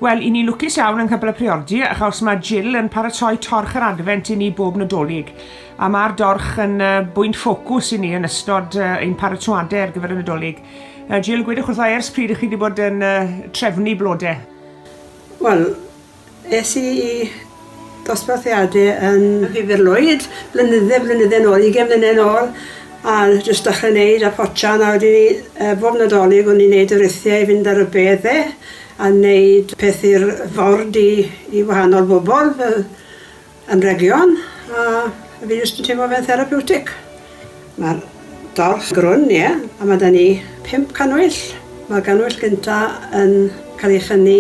Wel, i ni'n lwcus iawn yng Nghapel y Priordy achos mae Jill yn paratoi torch yr Adfent i ni bob Nadolig. A mae'r dorch yn uh, bwynt ffocws i ni yn ystod uh, ein paratoadau ar gyfer y Nadolig. Uh, Jill, gwedwch wrtho ers pryd ych chi wedi bod yn uh, trefnu blodau? Wel, Es i i dosbarthiade yn Rhyfel Lwyd blynydde blynydde nôl, ugen mlynedd nôl, a jyst dechre neud a potsian a wedyn 'ny yy bob Nadolig o'n i'n neud y rithie i fynd ar y bedde a neud peth i'r ford i i wahanol bobol fel anrhegion a fi jyst yn teimlo fe'n therapeutic. Mae'r dorch grwn, ie, a mae 'da ni pump cannwyll. Mae'r gannwyll gynta yn cael ei chynnu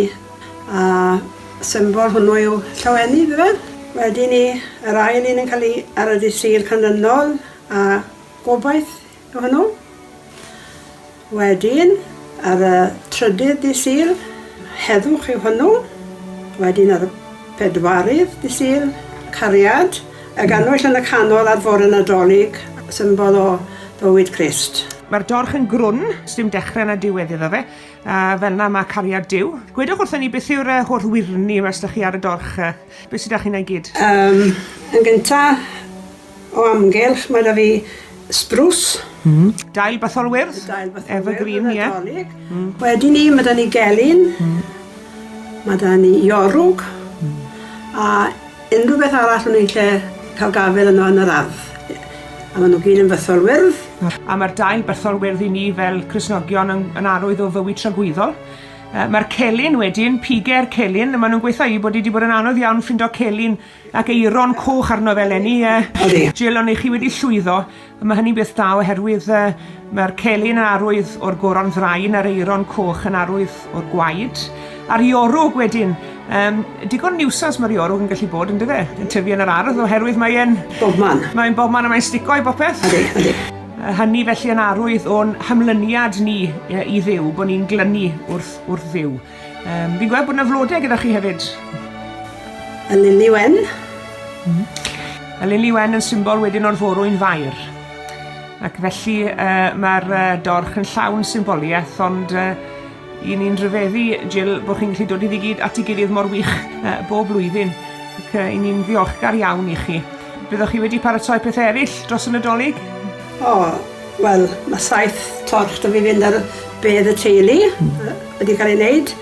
a symbol hwnnw yw llawenydd ife? Wedyn 'ny yr ail un yn cael ei ar y dydd Sul canlynol a gobaith yw hwnnw. Wedyn, ar y trydydd dydd Sul, heddwch yw hwnnw. Wedyn ar y pedwarydd dydd Sul, cariad. Y gannwyll yn y canol ar fore Nadolig, symbol o fywyd Crist. Mae'r dorch yn grwn, sdim dechrau na diwedd iddo fe, a fel 'na mae cariad Duw. Gwedwch wrthon ni beth yw'r holl wyrni 'ma s'da chi ar y dorch, beth sy 'da chi 'na i gyd? Yym, yn gynta, O amgylch mae 'da fi sbrws. Hmm. Dail bythol wyrdd. Dail bythol wyrdd. Evergreen, ie. Nadolig. Hmm. Wedyn 'ny ma' 'da ni gelyn. Hmm. Ma' 'da ni iorwg. Hmm. A unrhyw beth arall o'n i'n lle cael gafel yno yn yr ardd. A ma' nhw gyd yn fythol wyrdd. A mae'r dail bythol wyrdd i ni fel Cristnogion yn, yn arwydd o fywyd tragwyddol. Uh, mae'r celyn wedyn, pige'r celyn, maen nhw'n gweithio i bod wedi bod yn anodd iawn ffindo celyn Ac aeron coch arno fe eleni, ie. Odi. Jill, ond 'ych chi wedi llwyddo, a ma' hynny'n beth da oherwydd yy ma'r celyn yn arwydd o'r goron ddrain a'r aeron coch yn arwydd o'r gwaed. A'r iorwg wedyn, yym digon niwsans ma'r iorwg yn gallu bod yndyfe? Yn tyfu yn yr ardd oherwydd mae e'n... Bobman. Mae'n bobman a mae'n stico i bopeth. Odi, odi. Hynny felly yn arwydd o'n hymlyniad ni i Dduw, bod ni'n glynu wrth, wrth Dduw. Um, fi'n gweld bod yna flodau gyda chi hefyd. Y lili wen. Mm. Y lili wen yn symbol wedyn o'r forwyn fair. Ac felly uh, mae'r uh, dorch yn llawn symboliaeth, ond uh, i ni'n rhyfeddu, Jill, bod chi'n gallu dod iddi gyd at ei gilydd mor wych uh, bob blwyddyn. Ac uh, i ni'n ddiolchgar iawn i chi. Byddwch chi wedi paratoi pethau eraill dros y Nadolig? O, Wel, mae saith torch 'da fi fynd ar bedd y teulu wedi cael ei wneud.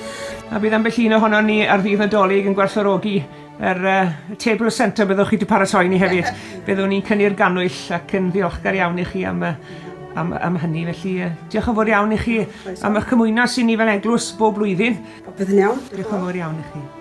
A bydd ambell un ohonon ni ar ddydd Nadolig yn gwerthfawrogi yr uh, table centre byddwch chi wedi paratoi ni hefyd. Byddwn ni'n cynnu'r gannwyll ac yn ddiolchgar iawn i chi am, am, am hynny. Felly, uh, diolch yn fawr iawn i chi am eich cymwynas i ni fel eglwys bob blwyddyn. Popeth yn iawn. Diolch yn fawr iawn i chi.